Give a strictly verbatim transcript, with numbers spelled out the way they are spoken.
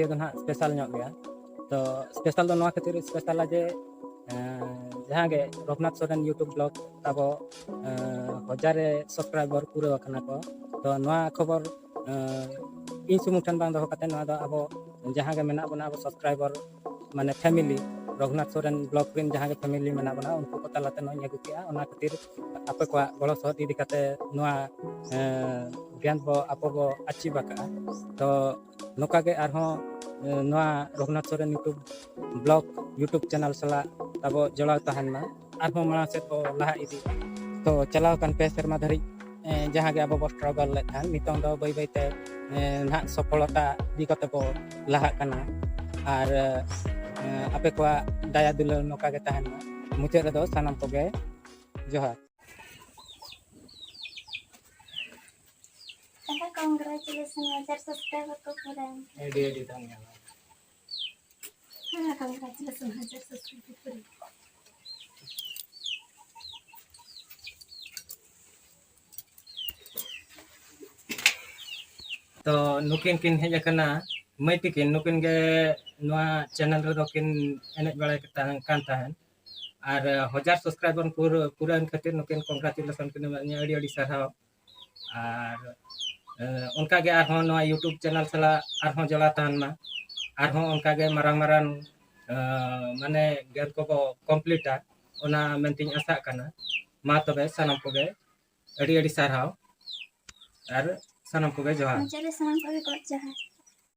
ᱫᱚ ᱱᱟᱦᱟᱜ ᱥᱯᱮᱥᱟᱞ ᱧᱚᱜ ᱜᱮᱭᱟ᱾ ᱛᱚ ᱥᱯᱮᱥᱟᱞ ᱫᱚ ᱱᱚᱣᱟ ᱠᱷᱟᱹᱛᱤᱨ ᱥᱯᱮᱥᱟᱞᱟ ᱡᱮ ᱮᱸ, ᱡᱟᱦᱟᱸ ᱜᱮ ᱨᱚᱜᱷᱩᱱᱟᱛᱷ ᱥᱚᱨᱮᱱ YouTube blog ᱛᱟᱵᱚ ᱮᱸ, ᱦᱟᱡᱟᱨ ᱨᱮ ᱥᱟᱵᱥᱠᱨᱟᱭᱵᱟᱨ ᱯᱩᱨᱟᱹᱣ ᱟᱠᱟᱱᱟ ᱠᱚ᱾ ᱛᱚ ᱱᱚᱣᱟ ᱠᱷᱚᱵᱚᱨ ᱮᱸ, ᱤᱧ ᱥᱩᱢᱩᱝ ᱴᱷᱮᱱ ᱵᱟᱝ ᱫᱚᱦᱚ ᱠᱟᱛᱮ, ᱱᱚᱣᱟ ᱫᱚ ᱟᱵᱚ ᱡᱟᱦᱟᱸ ᱜᱮ ᱢᱮᱱᱟᱜ ᱵᱚᱱᱟ, ᱟᱵᱚ ᱥᱟᱵᱥᱠᱨᱟᱭᱵᱟᱨ ᱢᱟᱱᱮ ᱯᱷᱮᱢᱤᱞᱤ, ᱨᱚᱜᱷᱩᱱᱟᱛᱷ ᱥᱚᱨᱮᱱ blog ᱨᱮᱱ ᱡᱟᱦᱟᱸ ᱜᱮ ᱯᱷᱮᱢᱤᱞᱤ ᱢᱮᱱᱟᱜ ᱵᱚᱱᱟ, ᱩᱱᱠᱩ ᱠᱚ ᱛᱟᱞᱟᱛᱮ ᱱᱚᱣᱟᱧ ᱟᱹᱜᱩ ᱠᱮᱜᱼᱟ᱾ ᱚᱱᱟ ᱠᱷᱟᱹᱛᱤᱨ ᱟᱯᱮ ᱠᱚᱣᱟᱜ ᱜᱚᱲᱚ ᱥᱚᱦᱚᱫ ᱤᱫᱤ ᱠᱟᱛᱮ ᱱᱚᱣᱟ ᱮᱸ, ᱜᱮᱭᱟᱱ ᱵᱚ ᱟᱵᱚ ᱵᱚ ᱟᱪᱤᱵᱷ ᱟᱠᱟᱜᱼᱟ᱾ ᱛᱚ ᱱᱚᱝᱠᱟ ᱜᱮ ᱟᱨᱦᱚᱸ ᱮᱸ, ᱱᱚᱣᱟ Raghunath Soren YouTube blog YouTube channel ᱥᱟᱞᱟᱜ ᱟᱵᱚ ᱡᱚᱲᱟᱣ ᱛᱟᱦᱮᱱ ᱢᱟ, ᱟᱨᱦᱚᱸ ᱢᱟᱲᱟᱝ ᱥᱮᱫ ᱵᱚ ᱞᱟᱦᱟ ᱤᱫᱤᱜᱼᱟ᱾ ᱛᱚ ᱪᱟᱞᱟᱣ ᱟᱠᱟᱱ ᱯᱮ ᱥᱮᱨᱢᱟ ᱫᱷᱟᱹᱨᱤᱡ ᱮᱸ, ᱡᱟᱦᱟᱸ ᱜᱮ ᱟᱵᱚ ᱵᱚ struggle ᱞᱮᱫ ᱛᱟᱦᱮᱸᱫ, ᱱᱤᱛᱚᱝ ᱫᱚ ᱵᱟᱹᱭ ᱵᱟᱹᱭ ᱛᱮ ᱮᱸ, ᱱᱟᱦᱟᱜ ᱥᱚᱯᱷᱚᱞᱚᱛᱟ ᱤᱫᱤ ᱠᱟᱛᱮ ᱵᱚ ᱞᱟᱦᱟᱜ ᱠᱟᱱᱟ᱾ ᱟᱨ ᱮᱸ, ᱟᱯᱮ ᱠᱚᱣᱟᱜ ᱫᱟᱭᱟ ᱫᱩᱞᱟᱹᱲ ᱱᱚᱝᱠᱟ ᱜᱮ ᱛᱟᱦᱮᱱ ᱢᱟ᱾ ᱢᱩᱪᱟᱹᱫ ᱨᱮᱫᱚ ᱥᱟᱱᱟᱢ ᱠᱚᱜᱮ ᱡᱚᱦᱟᱨ᱾ ᱫᱟᱫᱟ, congratulations, ᱦᱟᱡᱟᱨ subscriber ᱠᱚ ᱯᱩᱨᱟᱹᱣᱮᱱ᱾ ᱟᱹᱰᱤ ᱟᱹᱰᱤ ᱫᱷᱚᱱᱭᱚᱵᱟᱫ᱾ ᱦᱮᱸ, congratulations, ᱦᱟᱡᱟᱨ subscriber ᱯᱩᱨᱟᱹᱣᱮᱱ᱾ ᱛᱚ ᱱᱩᱠᱤᱱ ᱠᱤᱱ ᱦᱮᱡ ᱟᱠᱟᱱᱟ, ᱢᱟᱹᱭ ᱛᱤᱠᱤᱱ, ᱱᱩᱠᱤᱱ ᱜᱮ ᱱᱚᱣᱟ channel ᱨᱮᱫᱚ ᱠᱤᱱ ᱮᱱᱮᱡ ᱵᱟᱲᱟᱭ ᱠᱟᱱ ᱛᱟᱦᱮᱸᱱ᱾ ᱟᱨ ᱦᱟᱡᱟᱨ subscriber ᱯᱩᱨᱟᱹ, ᱯᱩᱨᱟᱹᱣᱮᱱ ᱠᱷᱟᱹᱛᱤᱨ ᱱᱩᱠᱤᱱ congratulation ᱠᱤᱱ ᱮᱢᱟᱫ ᱞᱤᱧᱟ, ᱟᱹᱰᱤ ᱟᱹᱰᱤ ᱥᱟᱨᱦᱟᱣ᱾ ᱟᱨ ᱮ, ᱚᱱᱠᱟ ᱜᱮ ᱟᱨᱦᱚᱸ ᱱᱚᱣᱟ YouTube channel ᱥᱟᱞᱟᱜ ᱟᱨᱦᱚᱸ ᱡᱚᱲᱟᱣ ᱛᱟᱦᱮᱱ ᱢᱟ᱾ ᱟᱨᱦᱚᱸ ᱚᱱᱠᱟ ᱜᱮ ᱢᱟᱨᱟᱝ ᱢᱟᱨᱟᱝ ᱮ, ᱢᱟᱱᱮ ᱜᱮᱢ ᱠᱚᱵᱚ completeᱟ, ᱚᱱᱟ ᱢᱮᱱᱛᱮᱧ ᱟᱥᱟᱜ ᱠᱟᱱᱟ᱾ ᱢᱟ ᱛᱚᱵᱮ ᱥᱟᱱᱟᱢ ᱠᱚᱜᱮ ᱟᱹᱰᱤ ᱟᱹᱰᱤ ᱥᱟᱨᱦᱟᱣ ᱟᱨ ᱥᱟᱱᱟᱢ ᱠᱚᱜᱮ ᱡᱚᱦᱟᱨ᱾ ᱢᱩᱪᱟᱹᱫ ᱨᱮ ᱥᱟᱱᱟᱢ ᱠᱚᱜᱮ ᱜᱚᱰ ᱡᱚᱦᱟᱨ᱾